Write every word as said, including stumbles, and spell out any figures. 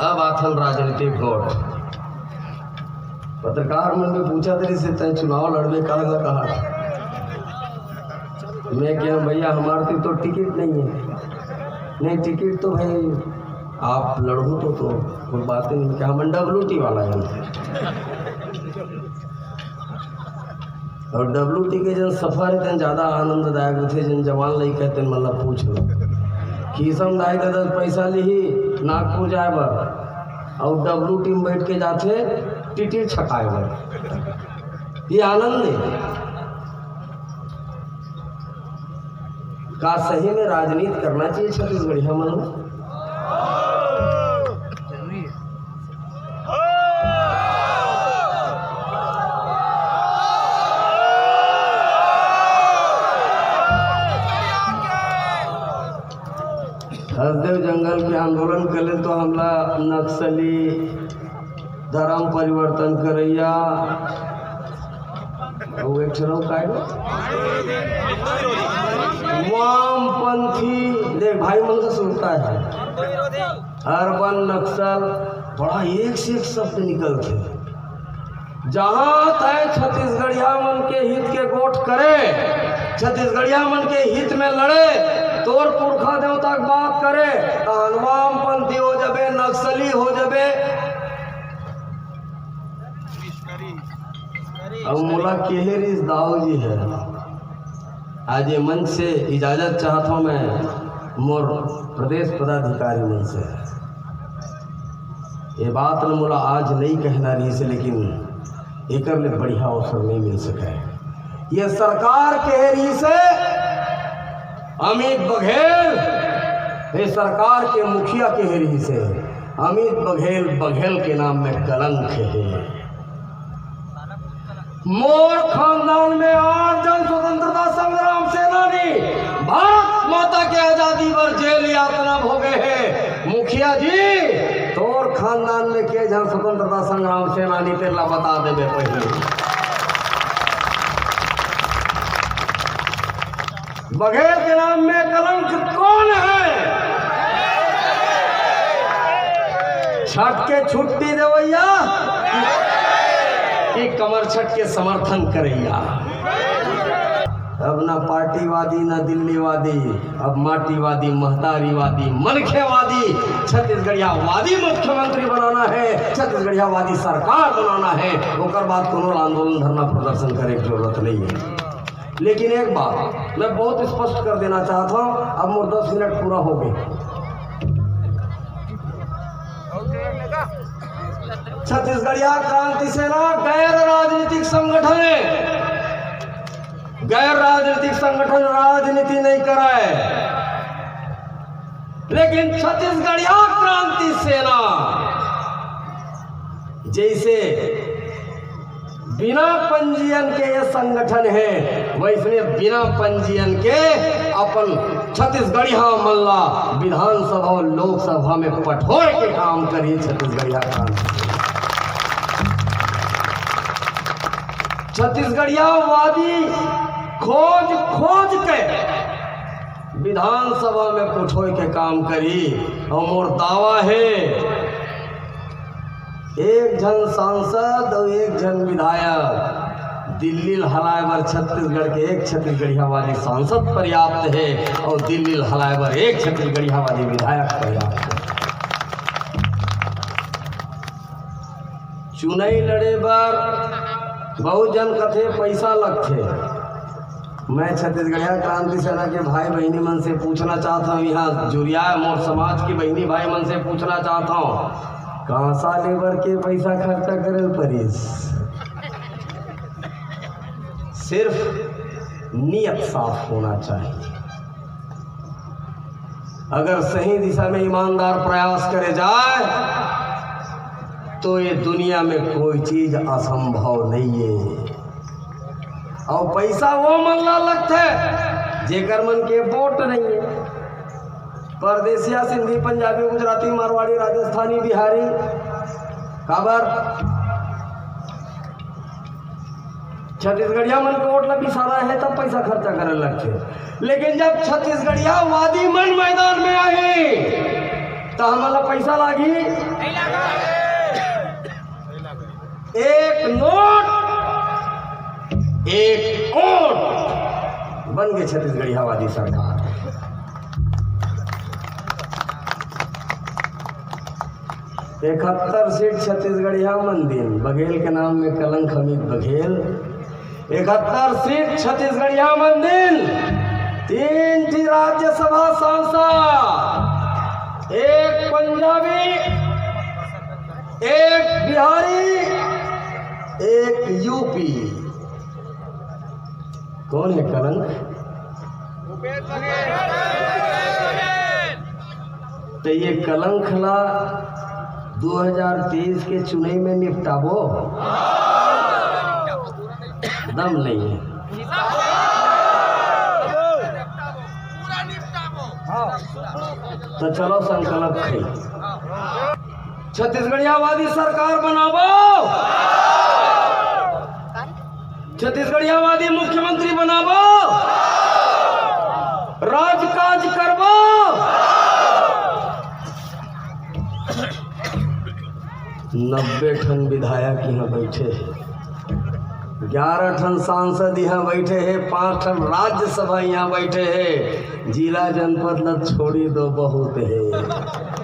अब आथन राजनीतिक गोठ। पत्रकार मन में पूछत रहिस हे, "तैं चुनाव लड़बे का?" ला कहा। मैं कहेंव, "भैया, हमार तीर तो टिकट नहीं है।" "नहीं, टिकट तो भाई आप लड़हू तो, तो कोई बात नहीं।" मैं कहा, "हमन डब्ल्यूटी वाला है।" अउ डब्ल्यूटी के जेन सफर हे, तेन जादा आनंददायक होथे। जेन जवान लइका हे, तेन मन ला पूछ लो। किशन दाई ददा पैसा लिही नागपुर जाए बर, अउ डब्ल्यूटी में बैठ के जाथे टीटी छकाए बर। ये आनंद हे। का सही में राजनीति करना चाहिए छत्तीसगढ़िया मन ला? हसदेव जंगल के आंदोलन कर ले तो हमला नक्सली, धर्म परिवर्तन करैया, अउ एक ठन अउ काय हे? वामपंथी। देख भाई मन का सुरता हे, अर्बन नक्सल, बड़ा एक से एक शब्द निकलथे। जहां तय छत्तीसगढ़िया मन के हित के गोठ करे, छत्तीसगढ़िया मन के हित में लड़े, तोर पुरखा देवता के बात करे, तहन वामपंथी हो जबे, नक्सली हो जबे। अउ मोला केहे रिहिस दाऊ जी हे, आज ये मंच से इजाजत चाहत हूं मैं मोर प्रदेश पदाधिकारी मन से। ये बात ल मोला आज नहीं कहना रहिस हे, लेकिन एकर ले बढ़िया अवसर नहीं मिल सके। ये सरकार केहे रहिस हे, अमित बघेल, ये सरकार के मुखिया केहे रहिस हे, अमित बघेल, बघेल के नाम में कलंक हे। मोर खानदान में आठ झन स्वतंत्रता संग्राम सेनानी भारत माता के आजादी बर जेल यातना भोगे हे। मुखिया जी, तोर खानदान में के झन स्वतंत्रता संग्राम सेनानी, तेला बता देबे पहले। बघेल के नाम में कलंक कौन है? छठ के छुट्टी देवैया कि कमर छठ के समर्थन करैया? अब ना पार्टीवादी, ना दिल्लीवादी, अब माटीवादी, महतारीवादी, मनखेवादी, छत्तीसगढ़ियावादी मुख्यमंत्री बनाना है, छत्तीसगढ़ियावादी सरकार बनाना है, ओकर बाद कोनो आंदोलन, धरना, प्रदर्शन करे के जरूरत नहीं है। लेकिन एक बात मैं बहुत स्पष्ट कर देना चाहता हूं, अब मोर दस मिनट पूरा हो गए। छत्तीसगढ़िया क्रांति सेना गैर राजनीतिक संगठन है, गैर राजनीतिक संगठन राजनीति नहीं कराए, लेकिन छत्तीसगढ़िया क्रांति सेना जैसे बिना पंजीयन के ये संगठन है, वैसने बिना पंजीयन के अपन छत्तीसगढ़िया मन ला विधानसभा और लोकसभा में पठोए के काम करिए छत्तीसगढ़िया क्रांति। छत्तीसगढ़िया वादी खोज खोज के विधानसभा में पठोए के काम करी। और मोर दावा है, एक झन सांसद अउ एक झन विधायक दिल्ली ल हलाए बर छत्तीसगढ़ के एक छत्तीसगढ़िया वाली सांसद पर्याप्त है अउ दिल्ली ल हलाए बर एक छत्तीसगढ़िया वाली विधायक पर्याप्त है। चुनई लड़े बर बहुत झन कथे पैसा लगथे। मैं छत्तीसगढ़िया क्रांति सेना के भाई बहिनी मन से पूछना चाहत हूं, यहां जुरिया मोर समाज के बहिनी भाई मन से पूछना चाहत हूं, कांसा लेबर के पैसा खर्चा करे ल परिस? सिर्फ नियत साफ होना चाहिए। अगर सही दिशा में ईमानदार प्रयास करे जाए तो ये दुनिया में कोई चीज असंभव नहीं है। अउ पैसा वो मन ला लगथे जेकर मन के वोट नहीं है। परदेसिया, सिंधी, पंजाबी, गुजराती, मारवाड़ी, राजस्थानी, बिहारी, काबर? छत्तीसगढ़िया मन के वोट ला बिसाना है, तब पैसा खर्चा करे लगथे। लेकिन जब छत्तीसगढ़िया वादी मन मैदान में आही, त हमन ला पैसा लागही? एक नोट, एक ओट बन गे छत्तीसगढ़ियावादी सरकार। इकहत्तर सीट छत्तीसगढ़िया मन दिन, बघेल के नाम में कलंक अमित बघेल। इकहत्तर सीट छत्तीसगढ़िया मन दिन, तीन ठी राज्यसभा सांसद, एक पंजाबी, एक बिहारी, एक यूपी। कौन है कलंक? त ये कलंक ला दो हज़ार तेईस के चुनई में निपटाबो? दम नहीं है। त चलो संकल्प खई। छत्तीसगढ़ियावादी सरकार बनाबो, छत्तीसगढ़ियावादी मुख्यमंत्री बनाबो, राजकाज करबो। नब्बे ठन विधायक इहाँ बैठे हे, ग्यारह ठन सांसद इहाँ बैठे हे, पांच ठन राज्यसभा इहाँ बैठे हे। जिला जनपद ल छोड़ी दो, बहुत हे।